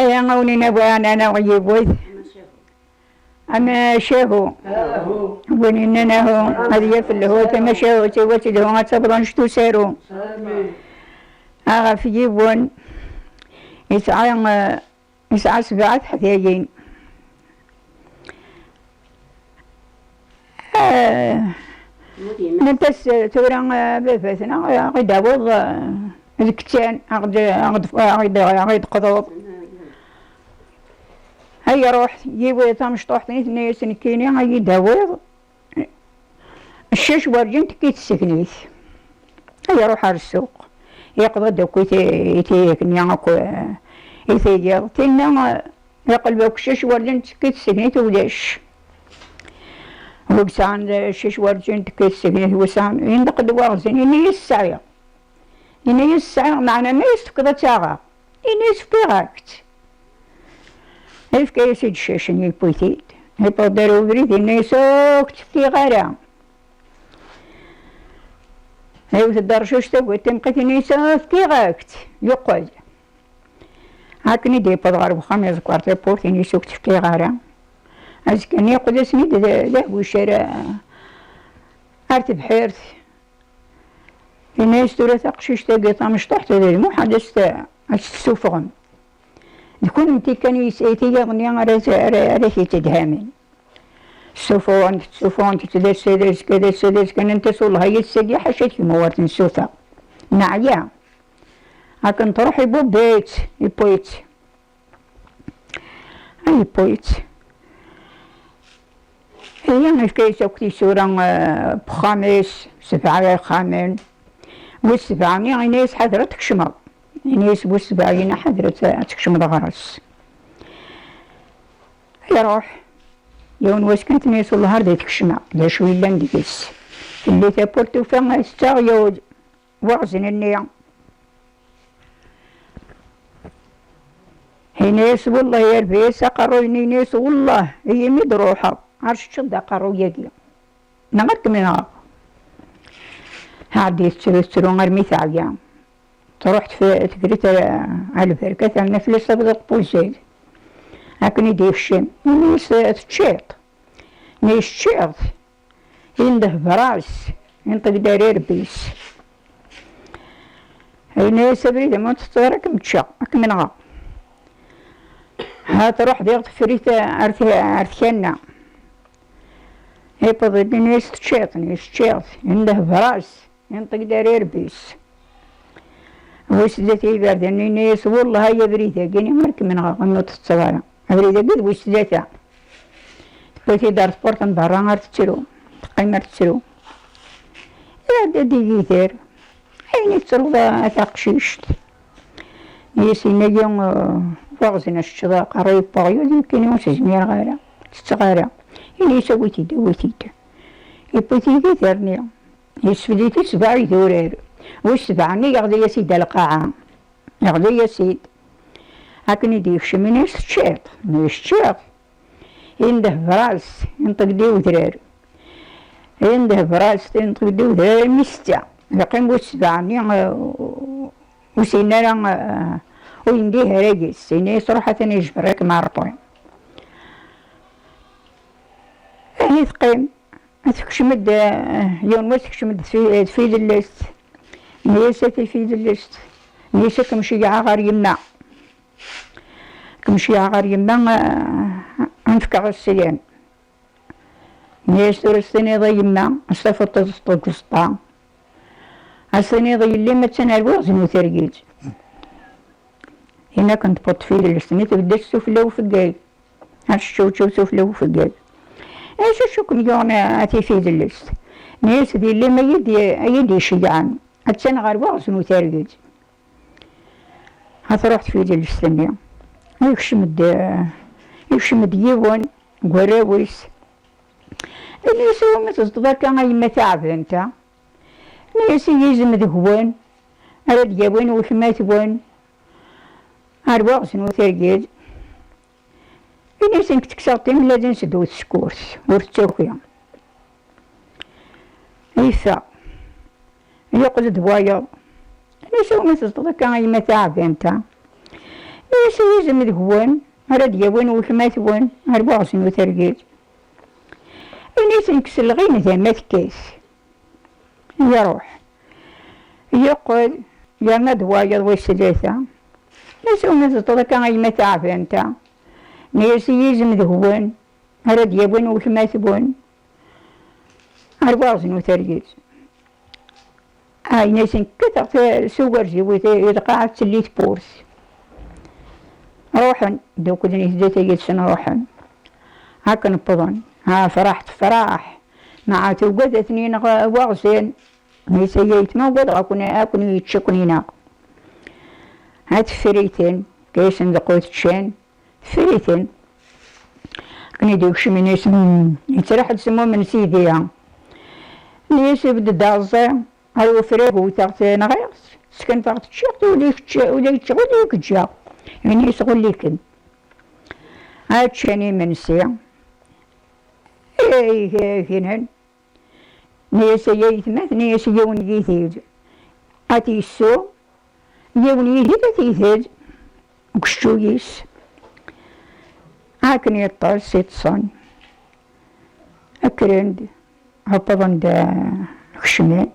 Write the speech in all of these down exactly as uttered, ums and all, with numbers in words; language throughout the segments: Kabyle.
Aya a wen-in-awiɣ, nanaɣ yiwet. Amacahu. Win yennan ahu, ad yaf lhu, tamacahut-iw ad telhu, ad tafeḍ annect usaru. Aɣef yiwen, yesɛa, eh, yesɛa sebɛa teḥdayin. Eh, nnant-as, eh, tura, eh, baba-tneɣ, eh, aɣ-id-awiḍ, eh, d kettan, aɣ-d-, aɣ-d-, aɣ-id-, aɣ-id-qḍuḍ. Ay ruḥ, yiwi tamecṭuḥt-nni tenna-yas nekkini, ay-id-awiḍ. Ccac werǧin tekki tsegnit. Ay ruḥ ar ssuq. Yeqḍa-d akk i ti-, i ti-, akk, eh, i tiyiḍ. Tinna, eh, yeqleb akk ccac werǧin tekki tsegnit ulac. Wi yesɛan, eh, ccac werǧin tekki tsegnit, wi yesɛan, yendeq-d waɣzen, ini-as sɛiɣ. Ini-as sɛiɣ, meɛna ma as-tefkeḍ ad tt-aɣeɣ. Ini-as fkiɣ-ak-tt. Yefka-yas-id ccac-nni, yewwi-t-id. Yewweḍ-d ar ubrid, yenna-yas ur k-tt-fkiɣ ara. Yewwet-d rrcuc tagut timqit, yenna-yas fkiɣ-ak-tt. Yeqqel. Akken i d-yewweḍ ɣer wexxam, yeẓẓeg ɣer tawwurt, yenna-yas ur k-tt-fkiɣ ara. Azekka-nni yeqqel-asen-id d, d ahbuc ar, ar tebḥirt. Yenna-yas tura taqcict-agi tamecṭuḥt d lmuḥal ad s-t-, ad s-tessufɣem. D kunemti kan i s-, i tiyaḍ-nni ara, ara, ara t-yettedhamen. Ssufuɣen-t, ssufuɣen-t, d ass-a d azekka, d ass-a d azekka, nnant-as wellah ay ass-agi ḥaca d kemm ur t-nsuta. Neɛya. Akken truḥ ibubb-itt, yewwi-tt. Ay yewwi-tt. Ihi, yefka-yas akk tisura, eh, n uxxam-is, sebɛa ixxamen. Wis sebɛa-nni, ini-as ḥader ad tkecmeḍ. Ini-as wis sebɛa-nni ḥader ad, ad tkecmeḍ ɣer-s. Iruḥ. Yiwen wass kan, tenna-yas wellah ar d tkecmeḍ, d acu yellan deg-s. Telli tawwurt, tufa tettaɣ yiwet waɣzen-nni. Ini-as wellah, yerba-yas aqerruy-nni, ini-as wellah, imi d-ruḥeɣ, ar teččeḍ-d aqerruy-agi. Neɣ ad kem-nɣeɣ. Ɛeddi tettru, tettru armi teɛya. Truḥ tef-, tefri-t a, a lberka, terna fell-as abḍiq n wuzzal. Akken i d-yekcem, ini-as teččiḍ. Nni-as ččiɣ-t. Indeh bras, inṭeg-d ar irebbi-s. Yenna-yas abrid-im ur teṭṭeḍ ara, ad kem-ččeɣ, ad kem-nɣeɣ. Ha truḥ diɣ tefri-t ar t-, ar tkanna. Yewweḍ-d, yenna-yas teččiḍ, nni-as ččiɣ-t. Indeh bras, inṭeg-d ar irebbi-s. Wis zdat iberdan, yenna-yas wellah ay abrid-agi, ar kem-nɣeɣ, imi ur teṭṭeḍ ara. Abrid-agi d wis tlata. Tewwi-t-id ar tewwurt n berra ar tettru. Teqqim ar tettru. Iɛedda-d yigider. Ayen i tettruḍ a, a taqcict? Ini-as yenna-yi, uh, waɣzen ad teččeḍ aqerruy n weɣyul, nekkini ur s-zmireɣ ara. Ttetteɣ ara. Ini-as awi-t-id, awi-t-id. Yewwi-t yigider-nni. Yessefdi-t sebɛa idurar. Wis sebɛa-nni yeɣli-yas-id ar lqaɛa. Yeɣli-yas-id. Akken i d-yekcem, ini-as teččiḍ. Ini-as ččiɣ. Indeh bras, inṭeg-d i udrar. Indeh bras, inṭeg-d i udrar, armi setta. Yeqqim bu ssebɛa-nni, eh, ur s-yenni ara, eh, ur yendih ara yes. Ini-as ruḥ atan yejber-ik mɛerṭi. Ahi teqqim. Tekcem-d, eh, yiwen wass tekcem-d tfi-, tfidellest. Nni-as a tifidellest. Nni-as ad kem-ceyyɛeɣ ɣer yemma. Ad kem-ceyyɛeɣ ɣer yemma, eh, ad m-fkeɣ ssyem. Nni-as tura ad s-tiniḍ a yemma, ad s-tafeḍ taẓeṭṭa deg uẓeṭṭa. Ad s-tiniḍ yelli-m attan ar waɣzen utergid. Ini akken tewweḍ tfidellest-nni tbedd-as sufella ufeggag. Ar teččewčew sufella ufeggag. Acu acu kem-yuɣen a tifidellest? Nni-as d yelli-m ay iyi-d-, ay iyi-d-iceyyɛen. Attan ɣer waɣzen utergid. Ha truḥ tfidellest-nni. Yekcem-d, yekcem-d yiwen deg warraw-is. Ini-as iwumi tezdeḍ akka a yemma taɛbant-a? Ini-as i yizem deg-wen ara d-yawin weltma-twen ar waɣzen utergid. Ini-as nekk ttekkseɣ timellalin seddaw tsekkurt, ur ttaki. Yeffeɣ. Yeqqel-d wayeḍ. Ini-as iwumi tezdeḍ akka a yemma taɛbant-a? Ini-as i yizem deg-wen ara d-yawin weltma-twen ɣer Buɣzin Utergel. Ini-as nekk selleɣ-in d amatkas. Iruḥ. Yeqqel, yerna-d wayeḍ wis tlata. Ini-as awi ad teṭṭeḍ akka a yemma taɛbant-a. Ini-as i yizem deg-wen ara d-yawin weltma-twen ɣer Buɣzin Utergel. Ɛyin-asen kkateɣ s ugerz-iw i lqaɛa telli tewwurt. Ruḥen, dduklen i tdata yid-sen ruḥen. Akken wwḍen, ha, fraḥ tefraḥ. Maɛa tugad ad ten-ineɣ waɣzen. Nisa yayt ma ugadeɣ ad ken-, ad ken-yečč ad ken-ineɣ. Ha teffer-iten, kkasen deqqut ččan. Teffer-iten. Akken i d-ikcem ini-as, "Hmm, yettraḥ-d semmum n sidi-a." Ini-as, "Ibedd-d aɛeẓẓi, ar wefrag wteɣ-t nɣiɣ-t, skenfeɣ-t ččiɣ-t, ula yečč-, ula yeččeɣ, ula yekǧǧeɣ." Ini-as, "Ɣulliken." Ad ččan imensi. Eh, gnen. Nni-as, "Ay aytma," nni-as, "yiwen n yitid ad t-yessu, yiwen n yitid ad t-yitid deg ucečču-is." Akken yeṭṭes, iṭṭsen. Kkren-d, wwḍen-d, eh, kecmen.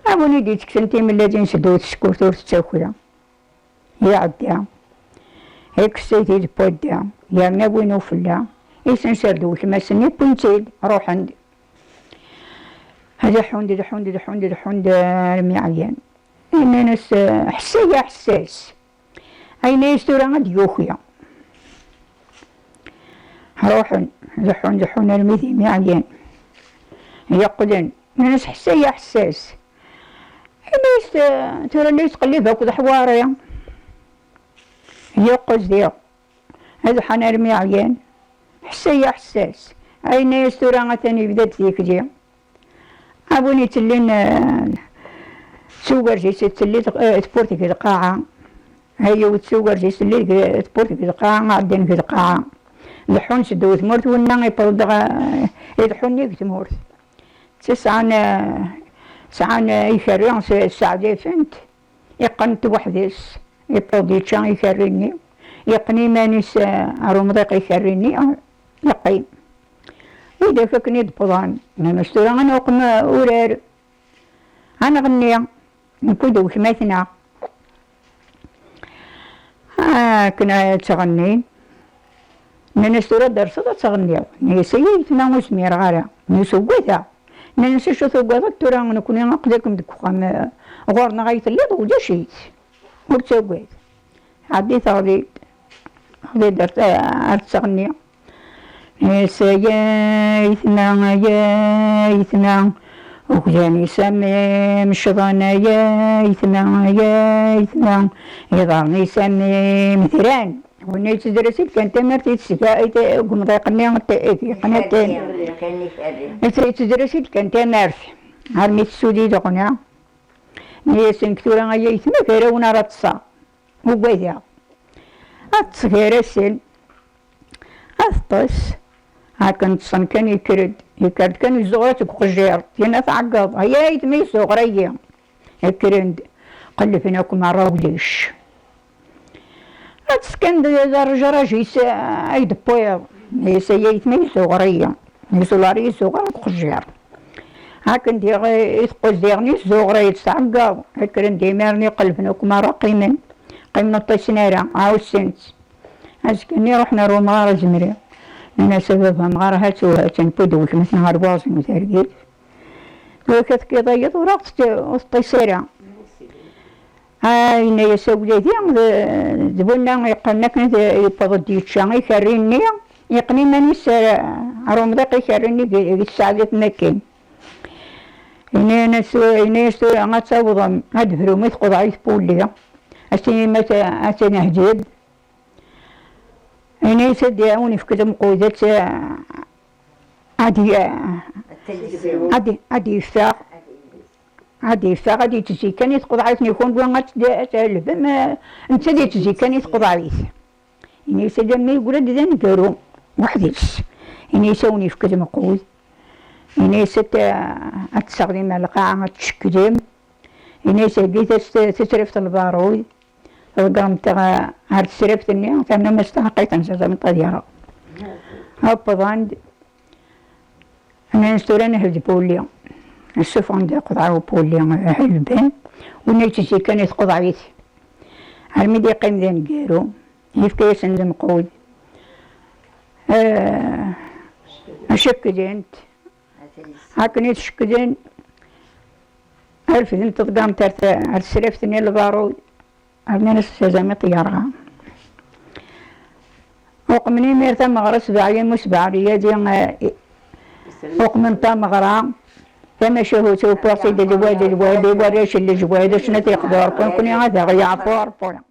A win i d-yetteksen timellalin s ddut tsekkurt ur tettaki. Iɛedda. Ikkes-it-id n wadda, yerna win ufella, isenser-d weltma-s-nni, wwin-tt-id, ruḥen-d. Ad ḥun-d, ḥun-d, ḥun-d, ḥun-d, armi ɛyan. Innan-as, "Ḥess-iyi aḥessas." Ayen-as tura ad d-yuki. Ruḥen, leḥḥun, leḥḥun armi d imi ɛyan. Yeqqlen, nnan-as, "Ḥess-iyi aḥessas." Ini-as, "Tura la yettqellib akked ḥwari." Yeqqel diɣ. Ad ḥan armi ɛyan. "Ḥess-iyi aḥessas." Ayen-as tura atan yebda-d tikli. A win ittellin, eh, s ugerz-is, ittelli, eh, tewwurt deg lqaɛa. Ayyewwet s ugerz-is, telli deg tewwurt deg lqaɛa, ɛeddan deg lqaɛa. Leḥḥun s ddaw tmurt, winna iwweḍ-d ɣer, eh, ileḥḥu nnig tmurt. Tesɛan, eh, sɛan, eh, ikerri, s-, sseɛdifen-t. Iqqen-t weḥd-s, iwweḍ yečča ikerri-nni, yeqqen iman-is, eh, ar umḍiq ikerri-nni, yeqqim. Widak akken i d-wwḍen, nnan-as, "Tura ad nɛuqem, eh, urar, ad nɣenni, nekk d weltma-tneɣ." Akken ad ttɣennin, nnan-as, "Tura ad d-terseḍ ad tɣenniḍ." Nni-as, "Ay aytma, ur zmireɣ ara." Nni-as, "Ugadeɣ." Nnan-as, "Acu tugadeḍ tura, nekni aql-ikem deg uxxam, eh, ɣur-neɣ ay telliḍ, ulac-itt. Ur ttagad. Ɛeddi teɣli-d. Teɣli-d ar, ar teɣni." Nni-as, "Ay aytma, ay aytma, ugdan isamim, ccḍen, ay aytma, ay aytma, iḍarren isamim, tran." Winna yettedras-d kan tamart i tesga, i te-, deg umḍiq-nni, te-, yeqqen akken. Yettedras-d kan tamart, armi tessuli leɣna. Nni-as, "Nekk tura, ay aytma, gar-awen ara ṭṭseɣ. Ugadeɣ." Ad ṭṭseɣ gar-asen. Ad teṭṭes. Akken ṭṭsen kan, yekker-d. Yekker-d kan, yezzuɣer-itt deg uqejjir. Tinna tɛeggeḍ. "Ay aytma, yezzuɣer-iyi." Kkren-d. Qellben akk merra, ulac. Ad tesken d, d rrejraj-is, eh, ay d-wwiḍ. Nni-as, "Ay aytma, yezzuɣer-iyi." Yezzuɣer, yezzuɣer deg uqejjir. Akken diɣ i teqqel diɣen, yezzuɣer-iyi-d, tɛeggeḍ. Kkren-d imiren, iqellben akk merra, qqimen. Qqimen ur ṭṭisen ara, ɛussen-tt. Azekka-nni ruḥen ar umɣar azemri. Nnan-as, "A baba amɣar, ha-tt-u, ha-tt-an, wwi-d weltma-tneɣ ɣer Buɣzin Utergel. Tura ka tekkiḍ ayeḍ, ur aɣ-tt-, ur teṭṭis ara." Ah, yenna-yas, "A wladi, d, d winna yeqqnen akken d, yewweḍ-d yečča ikerri-nni, yeqqen iman-is ar, ar umḍiq ikerri-nni deg, deg tseɛdit n akken." Yenna-yas, yenna-yas, "Tura ad tawḍem, ad d-brum i tquḍɛit n wulli, ad s-tinim ad t-, ad t-nehjed." Ini-as ad d-iɛawen ifk lemqud, ad, ad, ad, ad d-yeffeɣ, ad d-yeffeɣ, ad yettezzi kan i tqeḍɛit-nni, kunwi ad t-, ad t-tɛelbem, eh, netta ad yettezzi kan i tqeḍɛit. Ini-as alamma yeggra-d d aneggaru weḥd-s. Ini-as ad wen-ifk lemqud. Ini-as ad, ad tesseɣlim ar lqaɛa, ad tcekklem. Ini-as heggit-as t-, tatribt n lbarud. Ḍeggremt ɣer tesraft-nni, ternamt-as taḥeqqayt n Zazameṭ ad yerɣ. Wwḍen-d, nnan-as tura nehd Puli. Ssufɣen-d iqeḍɛa n Puli, ḥelben, winna yettezzi kan i tqeḍɛit. Armi d-yeqqim d aneggaru, yefka-yasen lemqud. Eh, cekkden-t. Akken i t-cekkden, refden-t, ḍeggren-t ar t-, ar tesraft-nni n lbarud. Rnan-as Zazameṭ yerɣa. Uqmen imir tameɣra, sebɛa yam u sebɛa riyadi, eh, uqmen tameɣra, tamacahut, uwwiɣ-tt-id d lwali, lwali, warrac n lejwad, acnat yeqdur, nekkni ad aɣ-yeɛfu Ṛebbi.